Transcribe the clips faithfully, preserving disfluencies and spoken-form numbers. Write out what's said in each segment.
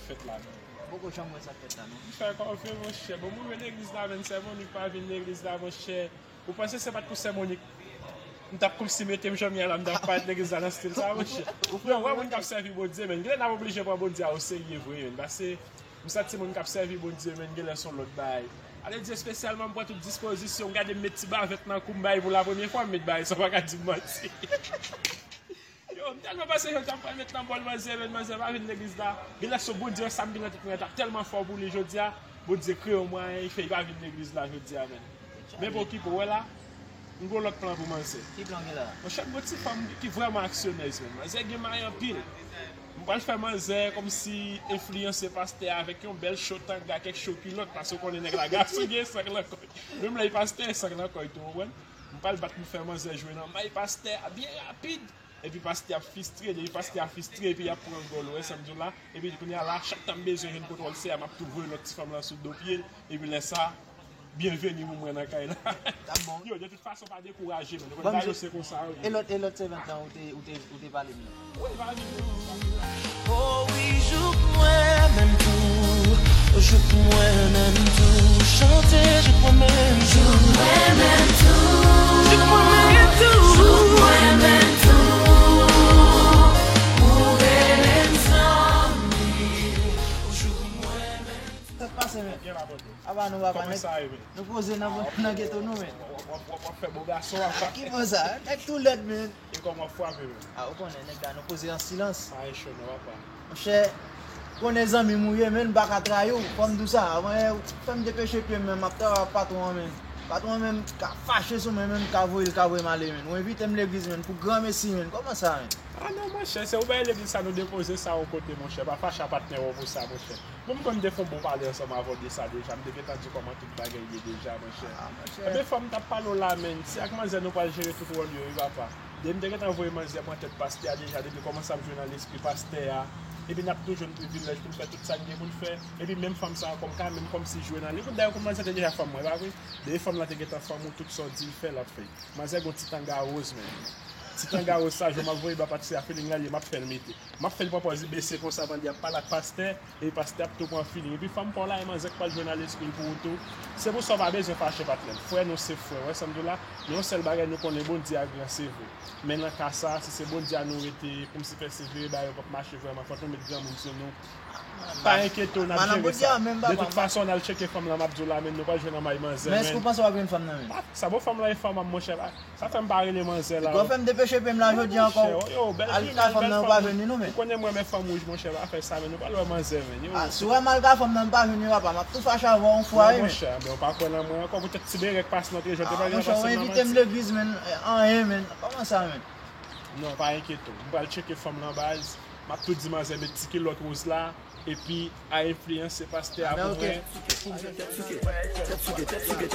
Fèt la, non. Poko janm wè sa k fèt la, non. M fè kòve, monchè. Bon, m rive legliz la, menn, sè Monik pa vin legliz la, monchè. Ou panse se pa t pou sè Monik m t ap kòmsi mete m jan m ye la, m t ap parèt legliz la nan stil sa, monchè. Yo, wè moun k ap sèvi Bondye, menn. Genlè n ap oblije pran Bondye a oserye vre, menn. Paske m santi moun k ap sèvi Bondye, menn, genlè se yon lòt bagay. Ale di espesyalman m pran tout dispozisyon, gade m met ti bavèt nan kou m bay pou la premye fwa, m met bagay sa, w pa ka di m manti. Yo, m tèlman panse jodi a m pral met nan bòl manzè, menn, manzè pa vin legliz la. Genlè se Bondye an, sa m gen nan tèt mwen an t ap tèlman fò pou li jodi a, Bondye kreye yon mwayen, li fè li pa vin legliz la jodi a, menn. Men pa okipe w, wè la, m gen yon lòt plan pou manzè. Ki plan gen la? Monchè, m gen yon ti fanm ki vrèman aksyonèz, menn. Manzè gen may anpil. M pral fè manzè kòmsi enfliyanse pastè a avèk yon bèl cho tanga, kèk cho kilòt, paske w konnen nèg la gason gen sank nan kò l. Menm lè l pastè, sank nan kò l tou, w konprann? M pral bat pou fè manzè jwe nan may pastè a byen rapid. Epi pastè ap fistre, depi pastè a fistre, epi y ap pran gòl, ou wè sa m di w la? Epi kounye a la, chak tan m bezwen jwenn kontwòl sè a, m ap tou voye lòt ti fanm lan sou do pye l, epi lè sa, byenveni pou mwen nan kay la. T ap bon. Yo, de tout fason, pa dekouraje, menn. Ou konn bagay yo se konsa yo ye. E lòt, e lòt sèvant lan, ou te, ou te, ou te pale m nan? Wi, pa vin. Oh wi, jouk mwen menm tou. Jouk mwen menm tou. Chante, jouk mwen menm tou. Jouk mwen menm tou. Jouk mwen menm tou. Jouk mwen menm tou. Ou rele m zanmi. Jouk mwen menm tou. Sa k pase, menn? Apa nou, papa, nèg, nou poze nan, nan geto nou, menn. W ap, w ap, w ap, w ap fè bo gason, apa. Ki bo sa? Nèg tou lèd, menn. E kòman w frape, menn? A, ou konnen, nèg la, nou poze an silans. Pa e cho non, papa. Monchè, konnen zanmi m ou ye, menn, m pa ka trayi w. Fò m di w sa. Mwen, fè m depeche pye m, menn, m ap travay ak patwon an, menn. Patwon an, menn, ka fache sou mwen, menn, m ka voye l, ka voye m ale, menn. Ou envite m legliz, menn, pou granmesi, menn. Kòman sa, menn? A non, monchè, se ou bay legliz sa, nou depoze sa yon kote, monchè. Pa fache a patnè w pou sa, monchè. Bon, m konn te fè yon bon pale ansanm avè w de sa deja. M te gentan di w kòman tout bagay ye deja, monchè. A, monchè. Ebyen, fò m t ap pale w la, menn. Se ak manzè nou pral jere tout wòl yo, wi, papa. Depi m te gentan voye manzè pran tèt pastè a deja, depi l kòmanse ap jwe nan lespri pastè a. Epi n ap tou jwenn privilèj pou n fè tout sa n gen pou n fè. Epi menm fanm sa ankò, m ka menm kòmsi jwe nan li. Dayè, ou konn manzè te deja fanm mwen, pa vre? Depi fanm lan te gentan fanm ou, tout sa w di l fè, l ap fè. Manzè gon ti tanga woz, menn. Ti tanga woz sa, jan m ap voye ba Patricia feeling la, li, m ap fè l mete. M ap fè l pran pòz li bese konsa pandan y ap pale ak pastè, epi pastè ap tou pran feeling. Epi fanm pa w la, e manzè k pral jwe nan lespri l pou ou tou. Se pou sa w pa bezwen fache, patnè m. Frè nou se frè, w wè sa m di w la? Men yon sèl bagay nou konnen, Bondye a gran, se vre. Men nan ka sa, si se Bondye a nou rete, kòmsi pèsevere, bagay yo p ap mache vrèman, fòk nou met granmoun sou nou. Pa enkyete w, n ap jere sa. De tout fason, n al tcheke fanm lan, m ap di w la, men nou pral jwenn anmay manzè, men. Men èske w panse w ap jwenn fanm nan, men? Sa bon, fanm lan e fanm an, monchè, pa. Sa fè m pa rele manzè la. Ou fè m depeche pye m la jodi ankò. Yo, bèl fi, bèl fanm. Ou konnen m renmen fanm wouj, monchè, pa fè sa, men nou pral wè manzè, men. A, si w wè m al ka fanm nan, m pa vini, papa, m ap tou fache avè w yon fwa, wi, men. Monchè, men ou pa kwè nan mwen ankò, poutèt ti berèk pase nan trejè, te pa gen pase nan manti. Monchè, ou envite m legliz, men, anyen, men. Kòman sa, men? Non, pa enkyete w. M pral tcheke fanm lan baz. M ap tou di manzè met ti kilòt woz la. Epi a enfliyanse pastè a pou mwen. Tèt souke, tèt souke, tèt souke, tèt souke,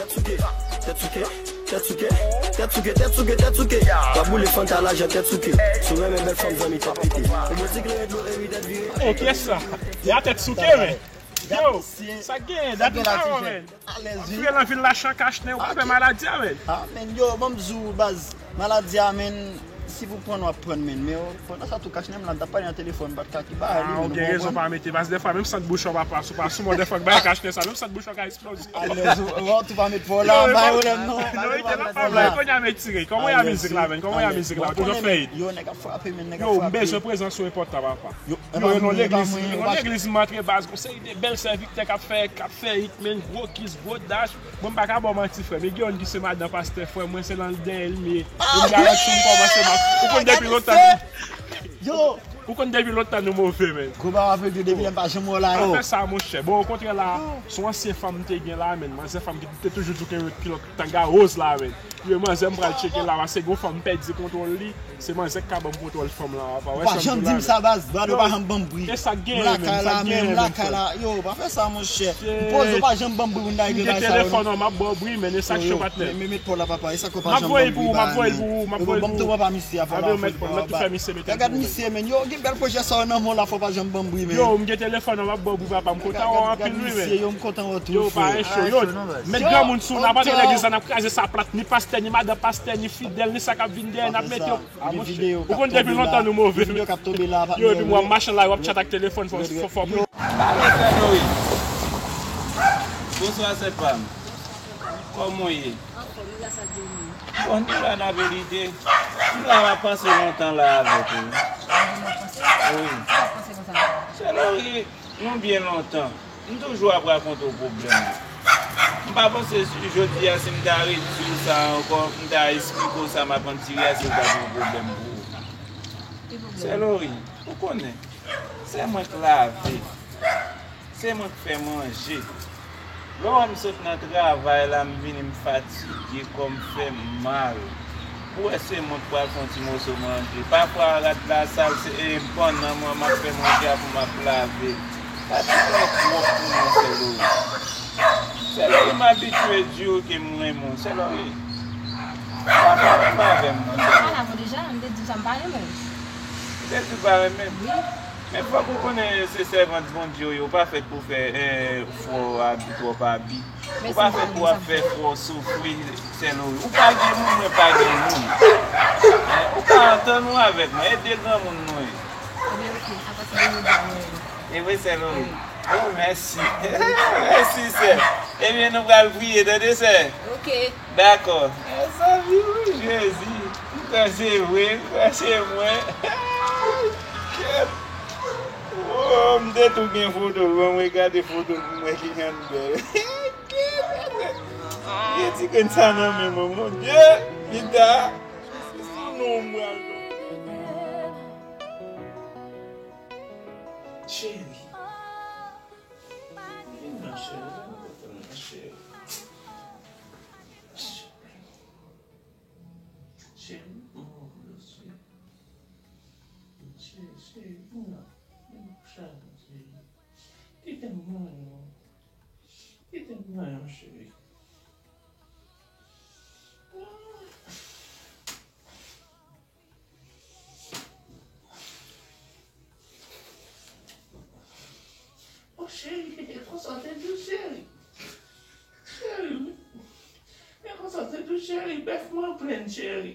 tèt souke, tèt souke, tèt souke, tèt souke, tèt souke. W ap boule Fanta lajan tèt souke. Si w renmen bèl fanm zanmi tèt pete. Ou mwen ti kleren dlo epi tèt vire. Oh, kiyès sa? Y a tèt souke, men. Yo, sa gen, dat m pa wè, men. Alèz, wi. Antre nan vil la chan kachnen, ou pa pè maladi a, men. A, men, yo, ban m di w, baz, maladi a, men, si pou prann, w ap prann, men. Men, yo, pandan sa tou, kachnen m la, m t ap pale nan telefòn, m pa t ka ki bagay li, men. A, ou gen rezon, pa mete, baz, dèfwa, menm sant bouch ou pa, pa sou, pa sou mò, dèfwa, k bagay kachnen sa, menm sant bouch ou ka eksplode. Alèz, ou, ou tou pa met fò la, bay pwoblèm, non. Non, ite la, pa vle, kounye a m etire. Kòman y a mizik la, men? Kòman y a mizik la? Ou toujou fè it. Yo, nèg ap frape, men, nèg ap frape. Yo, m bezwen prezans ou enpòtan, papa. Yo, yo, non, legliz, non, legliz m antre baz, gon seri de bèl sèvitè k ap fè, k ap fè it, men gwo kis, gwo dach. Bon, m pa ka ba w manti, frè m. E gen youn ki se madan pastè, frè m, mwen se nan dèyè l m ye. E m garanti w m kòmanse m ap. Ou konn depi lontan. Yo! Ou konn depi lontan nou move, men. Gwo baba Freddy, depi lè m pa janm wè w la, yo. Pa fè sa, monchè. Bon, okontrè la, se yon ansyen fanm m te gen la, men. Manzè fanm ki te toujou di w ke kilòt tanga woz la, men. Yo, manzè, m pral tcheke la, paske gon fanm m pèdi kontwòl li. Se manzè k ka ban m kontwòl fanm lan, apa. Ou pa janm di m sa, baz. Baz, ou pa janm ban m bri. E sa k genyen menm, sa k genyen menm, frè. Yo, pa fè sa, monchè. M poze, ou pa janm ban m bri, moun ta regle bagay sa yo, non. M gen telefòn an, m ap ba w bri, men e sa k cho, patnè. Men, men, met pa w la, papa. E sa k ou pa janm ban m bri, pa, men. Yo, ban m tou, papa, misye, a fè la, fè la, baz. Gad misye, men. Yo, gen bèl pwojè sa yo nan men w la, fò w pa janm ban m bri, men. Yo, m gen telefòn an, m ap ba w bri, papa. M kontan wè w anpil, wi, men. Yo, m kontan wè w tou, frè. Yo, pa e cho, yo. Met granmoun sou n, ap antre legliz la, n ap kraze sa plat, ni pastè, ni madan pastè, ni fidèl, ni sa k ap vin dèyè, n ap mete yo. A, monchè. Ou konn depi lontan nou move. Yo, epi m w ap mache nan lari, w ap tchat ak telefòn, fò, fò, fò. Alo, sè Lori. Bonswa, sè pa m. Kòman w ye? Anfòm, gras a Dye, wi. Bon, nou la nan verite. M la m ap panse lontan la avèk ou. Wi. Sè Lori, nou byen lontan. M toujou ap rakonte w pwoblèm mwen. M pa panse si jodi a, si m ta redi w sa ankò, m ta esplike w sa m ap andire a, si w ta gen pwoblèm pou ou. Sè Lori, ou konnen, se mwen k lave. Se mwen k fè manje. Lè w wè m sot nan travay la, m vini, m fatige, kò m fè m mal. Ou wè se mwen k pral fè yon ti moso manje. Pafwa rad la sal, se, e, pannan mwen, m ap fè manje a pou m ap lave. Fatige twòp pou mwen, sè Lori. Sè Lori, m abitye di w ke m renmen w, sè Lori. Ou pa fè menm avè m, non, sè Lori. Ou pa la avè w deja, m te di w sa m pa renmen w. Ou te di w pa renmen m? Wi. Men fòk ou konnen se sèvant Bondye w ye, ou pa fèt pou fè, eh, fè w abi, twòp abi. Ou pa fèt pou ap fè fè w soufri, sè Lori. Ou pa gen moun, mwen pa gen moun. Eh, ou ka antann ou avèk mwen, e de granmoun nou ye. Ebyen, oke, apati de jodi a, mwen renmen w. E vre, sè Lori. Oh, mèsi. Mèsi, sè. Ebyen, nou pral priye, tande, sè? Oke. Dakò. Mezanmi, wi, Jezi. M kwè se vre, m kwè se mwen. Kèt. Oh, m te tou gen foto l, ban mwen gade foto l pou m wè kijan l bèl. Kèt. Gen ti grenn sa nan men mwen, mon Dye. Pita. Se sou non m pral tonbe. Cheri. Vin nan, cheri, vin kote m nan, cheri. Cheri, cheri, cheri, vin nan. Vin kouche avè m, cheri. Kite m nan, non. Kite m nan, cheri. Oh, cheri, kite konsa, te di w, cheri. Cheri, men konsa, te di w, cheri, bèf mwen plenn, cheri.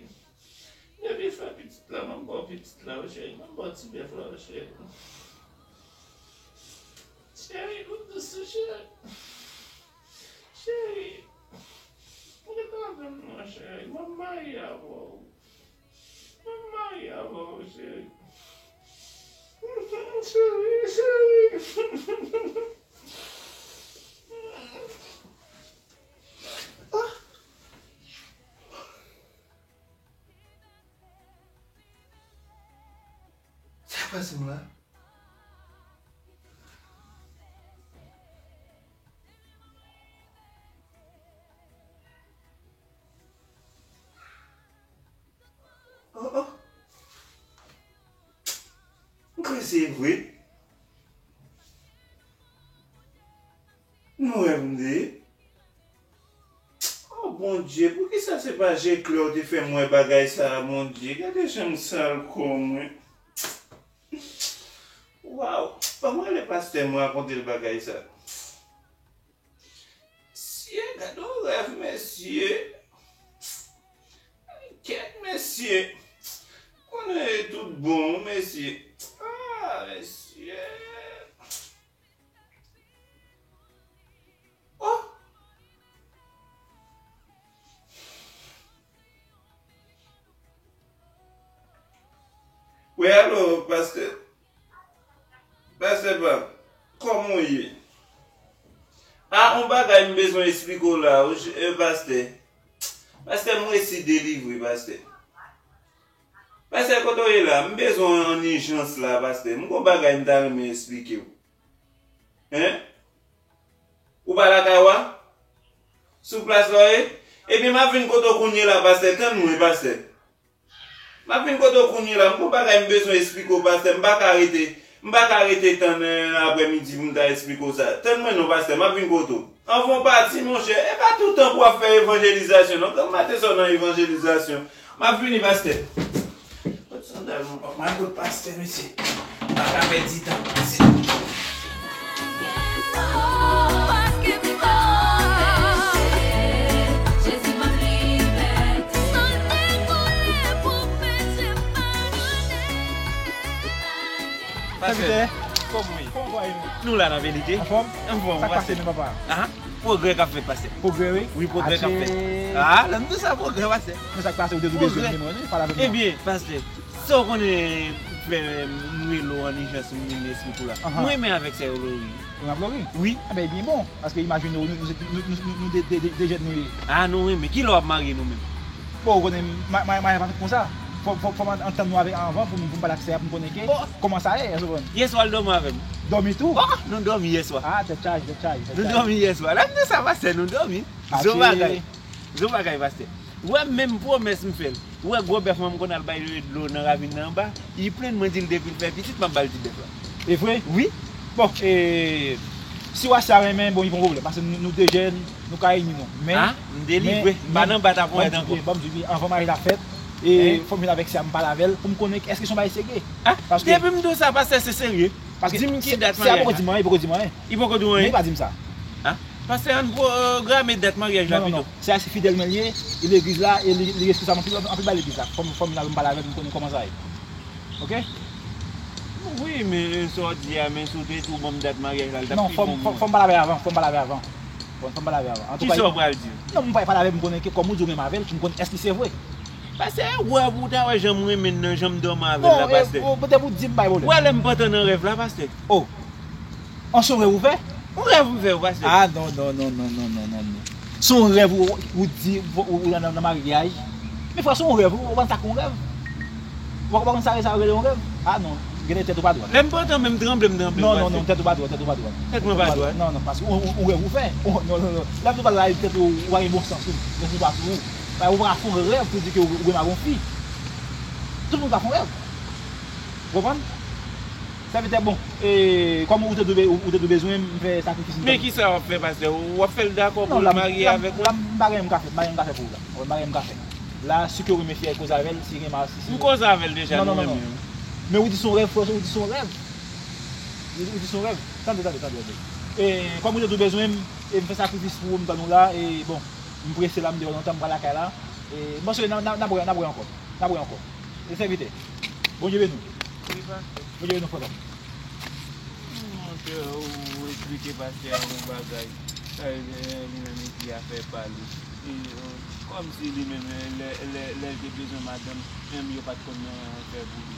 Depi fè pitit la, mwen ba w pitit la, cheri, mwen ba w ti bèf la, cheri. Cheri, ou dous, cheri. Cheri, ou gentan avè m non, cheri. Mwen marye avè w. Mwen marye avè w, cheri. Cheri, cheri. Ah. Sa k pase m la? Oh, oh. M kwè se vre. Nou wè m de. Oh, Bondye, poukisa se pa je klè w te fè m wè bagay sa a, Bondye? Gade jan m sal kò mwen. Waw, ban m rele pastè m rakonte l bagay sa. Mesye, gade yon rèv, mesye. Kèt, mesye. Konnen tout bon, mesye. Ah, mesye. Oh! Wi, alo, pastè. Pastè Pam, kòman w ye? A, on bagay m bezwen esplike w la, wi, e, pastè. Pastè, m resi delivre, pastè. Pastè, kote w ye la? M bezwen w an ijans la, pastè. M gon bagay m ta renmen esplike w. Hen? Ou pa lakay ou a? Sou plas la w ye? Ebyen, m ap vin kote w kounye la, pastè. Tann mwen, pastè. M ap vin kote w kounye la. M gon bagay m bezwen esplike w, pastè. M pa ka rete, m pa ka rete tann, eh, aprèmidi pou m ta esplike w sa. Tann mwen non, pastè. M ap vin kote w. Anvan w pati, monchè, e pa tout tan pou w ap fè evanjelizasyon, non. Granm maten sa w nan evanjelizasyon. M ap vini, pastè. Kot sandal mwen? M al kot pastè, mesye. M pa ka pèdi tan. Pastè, kòman w ye? Nou la nan verite. Anfòm? Anfòm, pastè. Sa k pase, men papa? Ah, pwogrè k ap fèt, pastè. Pwogrè, wi. Wi, pwogrè k ap fèt. Ah, lè m di sa, pwogrè, pastè. Men sa k pase, ou te bezwen jwenn mwen, wi, pale avè mwen. Ebyen, pastè, sa w konnen, fè m rele w an ijans, m vin esplike w la. Mwen renmen avèk sè Lori. Renmen avèk Lori? Wi. Enben, byen bon. Paske imajine w, nou, nou, nou, nou, nou de, de, de, de jèn nou ye. Ah, nou renmen. Kilè w ap marye nou menm? Bon, ou konnen, ma, ma, marye pa fèt konsa. Fò, fò, fò m antann nou avèk anvan pou m, pou m pale ak sè a, pou m konnen ke kòman sa ye, èske w konprann? Yèswa, l dòmi avè m. Dòmi tou? Oh, nou dòmi yèswa. Ah, tèt chaje, tèt chaje, tèt chaje. Nou dòmi yèswa. Lè m di sa, pastè, nou dòmi. Zo bagay. Zo bagay, pastè. Ou wè menm pwomès m fè l. Ou wè gwo bèf mwen m konn al bay dlo nan ravin nan anba, li plenn, mwen di l depi l fè pitit m ap ba l ti bèf la. E vre? Wi. Bon, e, si w a sa renmen, bon, li pa yon pwoblèm, paske nou, nou de jèn, nou ka ini nou. Men, ah, m delivre, m pa nan bat a ponyèt ankò. Ban m di w, anvan maryaj la fèt, e, fò m vin avèk sè a, m pale avè l, pou m konnen èske se yon bagay serye. Ah, paske depi m di w sa, pastè, se serye. Paske di m ki dat maryaj la. Sè a poko di m anyen, li poko di m anyen. Li poko di w anyen? Men li pa di m sa. Ah, pastè, ann pwograme dat maryaj la pito. Non, non, non. Sè a se fidèl mwen li ye, e legliz la, e li, li responsab anpil, anpil bagay legliz la. Fò m, fò m vin avè l, m pale avè l, m konnen kòman sa ye. Oke? Wi, men sa w di a, men si w te tou ban m dat maryaj la, l t ap pi bon pou mwen. Non, fò m, fò, fò m pale avè l avan, fò m pale avè l avan. Bon, fò m pale avè l avan. Antouka, kisa w pral di l? Non, m pral pale avè l, m konnen ke kòm ou di w renmen avè l, pou m konnen èske se vre. Pastè, wè pou w ta wè jan m renmen l nan, jan m dòmi avè l la, pastè. Bon, e, o, poutèt ou di m pa gen pwoblèm. Wè lè m pantan nan rèv la, pastè. Oh, an se yon rèv ou fè? Yon rèv m fè, pastè. Ah, non, non, non. Se yon rèv ou, ou di, ou, ou nan, nan maryaj. Men frè, se yon rèv, ou, ou konn sa k yon rèv? Ou pa konn sa, sa rele yon rèv? Ah, non, genlè tèt ou pa dwat. Lè m pantan, men m tranble, m tranble, pastè. Non, non, non, tèt ou pa dwat, tèt ou pa dwat. Tèt mwen pa dwat? Non, non, paske yon, yon, yon rèv ou fè. Oh, non, non, non. Lè m di w pral la, tèt ou, ou pa gen bon sans, ou, bon, ou pa sou ou. Ou pa ka fè yon rèv pou di ke ou, ou renmen avèk yon fi. Tout moun pa fè yon rèv. Ou konprann? Sèvitè, bon, e, kòm ou te dwe, ou, ou te dwe bezwen m fè sakrifis m. Men kisa w ap fè, pastè? W ap fè l dakò pou l marye avèk mwen? Non, la, m pa gen anyen m ka fè, m pa gen anyen m ka fè pou ou la. Ou konprann, m pa gen anyen m ka fè. La, si ke w renmen fi a, koze avè l, si gen ma, si, si. M koze avè l deja, nou renmen. Non, non, non, non. Men ou di se yon rèv, frè, ou di se yon rèv. Ou, ou di se yon rèv. Tande, tande, tande, tande. E, kòm ou te dwe bezwen m, e m fè sakrifis pou ou, m tann ou la, e bon, m prese la, m deyò lontan, m pral lakay la. E, m panse n a, n a, n ap wè, n ap wè ankò. N ap wè ankò. E sèvitè. Bondye beni w. Wi, pastè. Bondye beni w, frè pa m. Monchè, ou eksplike pastè a yon bagay. Sa vle di, li menm li di afè pa li. E, e, kòmsi li menm, e, lè, lè, lè l te bezwen madanm, menm yo pa t konn anyen fè pou li.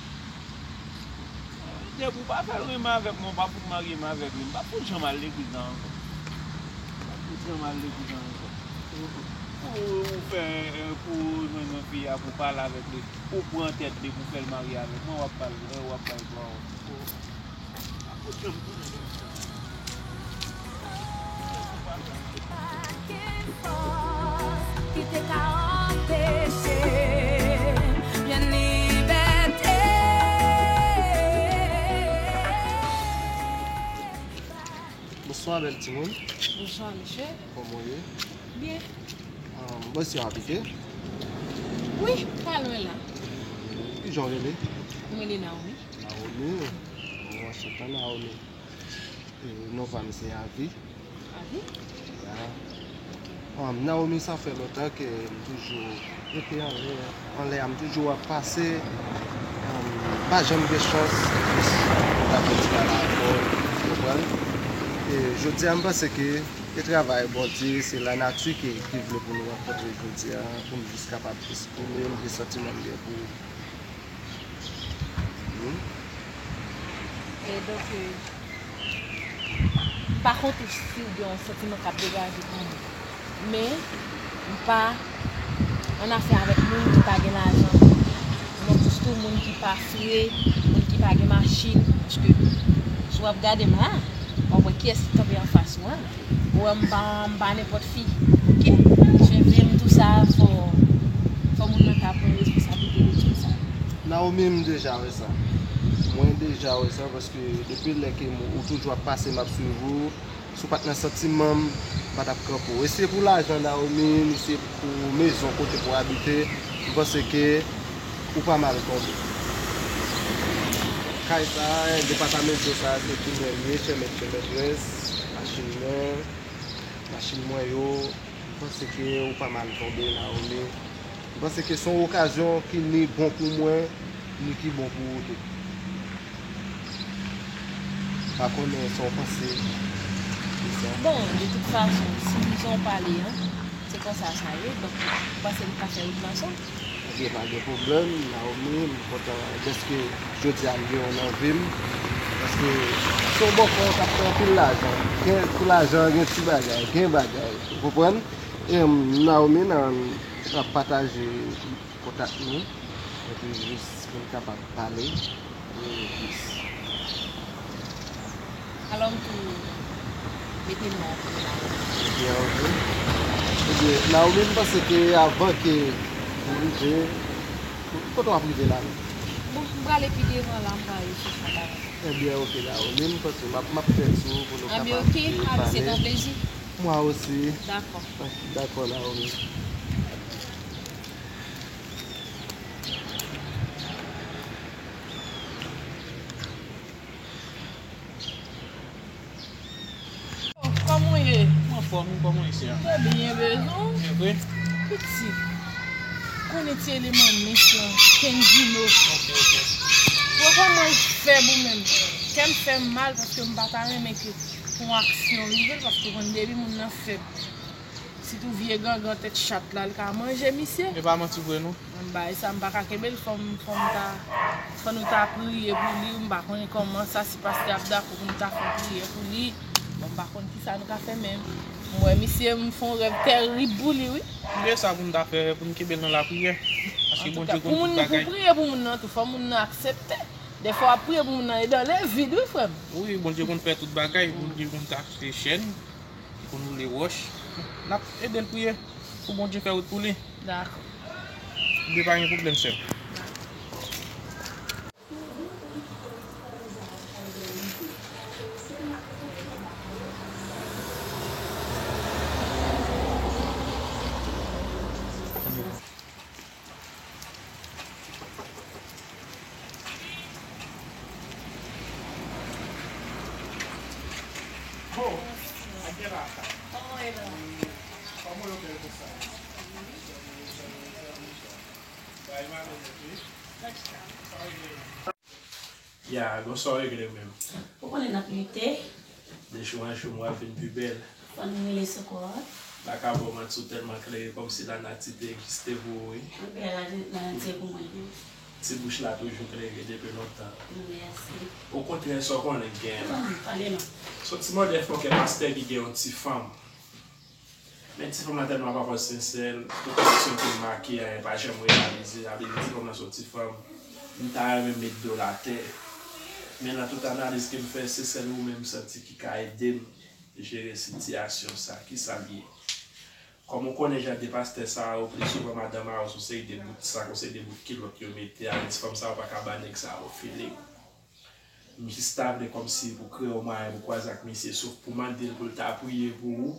Depi w pa fè l renmen avèk mwen, w pa fout marye m avèk li, m pa fout janm al legliz la ankò. M pa fout janm al legliz la ankò. Pou ou fè, pou ou jwenn yon fi a, pou w pale avèk li, ou pran tèt li pou w fè l marye avèk mwen, w ap pale, w ap bay pawòl. M pa fout janm tounen nan sa. Pa gen fòs ki te ka anpeche m jwenn libète. Bonswa, bèl timoun. Bonswa, mesye. Kòman w ye? Byen. Ah, mwen se w abite? Wi, pa lwen la. Kijan w rele? Mwen rele Naomi. Naomi? Mwen se pa Naomi. E, non pa m se Avi. Avi? Ya. Um, Naomi, sa fè lontan ke m toujou rete anlè, anlè a, m toujou ap pase, um, m pa janm gen chans pou m ta fè ti bagay ankò, ou konprann? E jodi a, m panse ke e travay Bondye, se lanati ki, ki vle pou nou rankontre jodi a, pou m jis kapab eksprime m de santiman m gen pou ou. E donk, e, m pa kont ou si w gen yon santiman k ap degaje pou mwen. Men, m pa annafè avèk moun ki pa gen lajan. M ap jis tou moun ki pa fre, moun ki pa gen machin. Paske, si w ap gade m la, w ap wè kiyès ki kanpe anfas ou an. Ou wè m pa, m pa nenpòt fi. Oke? Cheve m, tou sa, fò, fò moun nan ta pran responsablite de tout sa. Naomi, m deja wè sa. Mwen deja wè sa, paske depi lè ke m, ou toujou ap pase, m ap swiv ou. Si w pa t nan santiman m, m pa t ap kanpe w. E si se pou lajan, Naomi, ni si se pou mezon kote pou w abite, m panse ke ou pa mal tonbe. Kay sa a, depatamento sa a, se pou mwen li ye, chè mèt, chè mètrès, machin mwen, machin mwen yo, m panse ke ou pa mal tonbe, Naomi. M panse ke se yon okazyon ki ni bon pou mwen, ni ki bon pou ou tou. Pa konnen sa w panse de sa. Bon, de tout fason, si nou jan w pale an, se konsa sa ye, donk, ou panse nou ka fè wout la ansanm? Ebyen, pa gen pwoblèm, Naomi, m kontan dèske jodi a m gen w nan vi m. Paske se yon bòkò k ap fè anpil lajan. Gen, pou lajan, gen ti bagay, gen bagay. Ou konprann? E, m, Naomi, n a, n ap pataje kontak nou. Epi jis pou n kapab pale. Wi, jis. Alò, m tou mete non pou la. Ebyen, ok. Ebyen, Naomi, m panse ke avan ke nou rive, kote w ap rive la menm? Bon, m prale pi devan la, m prale chèche yon bagay. Ebyen, ok, Naomi, m panse m ap, m ap fè sou pou nou kapab pale. Ebyen, ok, ah, se te yon plezi. Mwa osi. Dakò. Dakò, Naomi. Kòman w ye? M anfòm wi, kòman w ye, sè? Trè byen, bezwen. Byen vre? Pitit, konnen ti eleman mens lan, Kendino. Ok, ok. Ou wè kòman l fèb ou menm? Kè m fè m mal paske m pa ta renmen ke yon aksyon rive l, paske w konn depi moun nan fèb. Sitou vye gangan tèt chat la, l ka manje misye. E pa manti vre non. Bagay sa, m pa ka kenbe l, fò m, fò m ta, fò nou ta priye pou li, m pa konnen kòman sa, si pastè ap dakò pou nou ta fè priyè pou li. Bon, m pa konn kisa nou ka fè, men m wè misye, m fè yon rèv tèrib pou li, wi. Ebyen, sa pou n ta fè, pou n kenbe l nan lapriyè. Paske Bondye konn tout bagay. Pou priye pou moun nan tou, fò moun nan aksepte. Dèfwa w ap priye pou moun nan, e dan le vid, wi, frè m. Wi, Bondye konn fè tout bagay, Bondye konn achte chèn. Pou nou le wòch, n ap ede l priye pou Bondye fè wout pou li. Dakò. Li pa gen pwoblèm, sè m. Ya, bonswa, regle menm. Ou konnen n ap lite. De jou an jou, m wè w ap vin pi bèl. Fò n rele sou kò a. M pa ka ba w manti, ou tèlman klere, kòmsi lanati te egziste pou ou, wi. Anpil, lanati pou mwen tou. Ti bouch la toujou klere depi lontan. Mèsi. Okontrè, sa w konnen k genyen la. Pale non. Se yon ti mòdèl fòkè pastè ki gen yon ti fanm. Men ti fanm lan tèlman pa fò sensè, tout aksyon ke l make a, li pa janm reyalize. Sa vle di ti fanm lan se yon ti fanm m ta renmen met do l atè. Men nan tout analiz ke m fè, se sèl ou menm m santi ki ka ede m jere sitiyasyon sa. Kisa l ye? Kòm ou konnen jan de pastè sa yo, pli souvan madanm a yo se yon seri de bout sak, yon seri de bout kilòt yo mete a, men ti fanm sa yo pa ka ba nèg sa yo feeling. M jis ta vle kòmsi pou kreye yon mwayen pou kwaze ak misye, sof pou mande l pou l ta priye pou ou.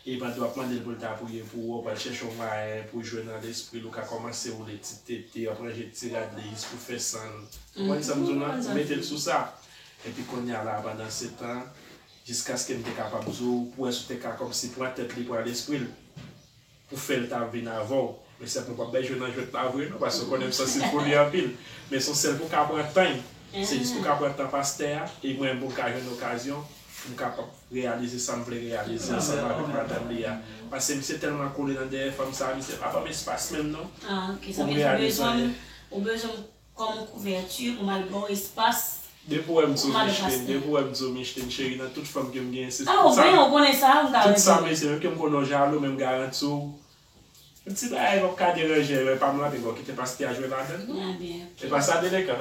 E pandan w ap mande l pou l ta priye pou ou, w pral chèche yon mwayen pou jwenn nan lespri l, ou ka kòmanse woule ti tete, w ap ranje ti rad li jis pou fè san l. Ou konprann sa m di w lan? Ou mete l sou sa. Epi kounye a la, pandansetan, jiskaske m te kapab di w, pou wè si w te ka kòmsi pran tèt li, pran lespri l. Pou fè l ta vin avè w. Men sèlman w p ap bay jwe nan jwèt la vre non, paske w konnen m sansib pou li anpil. Men se yon sèl pou w ka pran tan. Se jis pou w ka pran tan pastè a, e mwen pou m ka jwenn okazyon, pou m kapab reyalize sa m vle reyalize ansanm avèk madanm li a. Paske misye tèlman kole nan dèyè fanm sa, misye pa ban m espas menm non. Pou m reyalize anyen. Kòm yon kouvèti pou m al ba w espas. Depi w wè m di w Micheline, depi w wè m di w Micheline, cheri, nan tout fanm ke m genyen, se tout sa, tout sa, mesye, menm ke m konnen w jalou, men m garanti w, yon ti bagay p ap ka deranje rèv pa m lan, men bon, kite pastè a jwe ladan l non. E pa sa delekan.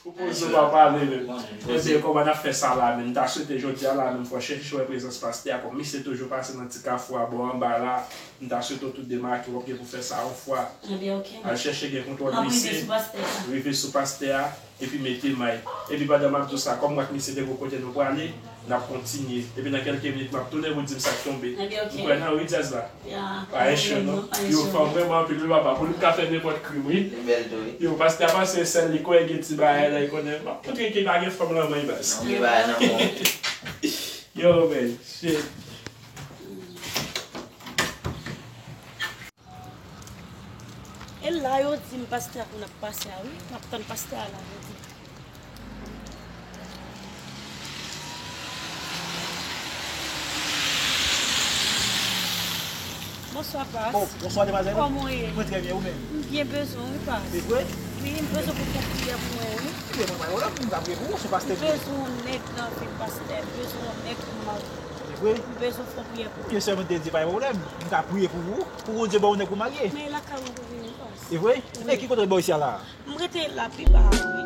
Ou poze w pa pale menm. Ebyen, kòman n ap fè sa la menm? M ta swete jodi a la menm fò chèche wè prezans pastè a, kòm misye toujou pase nan ti kafou a bò anba la. M ta swete w tou demake, w ap gen pou fè sa yon fwa. Al chèche gen kontwòl misye, rive sou pastè a, epi mete may. Epi pandan m ap di w sa, kòm m wè ak misye te gon kote nou prale, n ap kontinye. Epi nan kèlke minit, m ap tounen pou w di m sa k tonbe. M kwè nan wi, djaz la. Pa enchè non. Yo fò vrèman anpil wi papa, pou li ka fè nenpòt krim wi. Yo, pastè a panse sèl li kwè gen ti bagay la, li konnen. M ap montre ke pa gen fanm lan men baz. Yo, men, shit. E la yo di m pastè a konn ap pase a wi. M ap tann pastè a la jodi. Bonswa, Pas. Oh, bonswa, demwazèl. Kòman w ye? Mwen trè byen, ou menm? M byen bezwen, wi, Pas. Se vre? Wi, m bezwen pou fon priyè pou mwen, wi. Wi, mwen pa gen pwoblèm, m ka priye pou ou, se pastè M m ye. Bezwen yon nèg nan vil, pastè. M bezwen yon nèg pou m marye. Se vre? M bezwen fon priyè pou Byen sè, mwen te di pa gen pwoblèm, m ka priye pou ou, pou Bondye ba w yon nèg pou marye. Men lakay mwen pou vini, Pas. Se vre? E ki kote w bò isi a la? M rete la, pi ba, wi.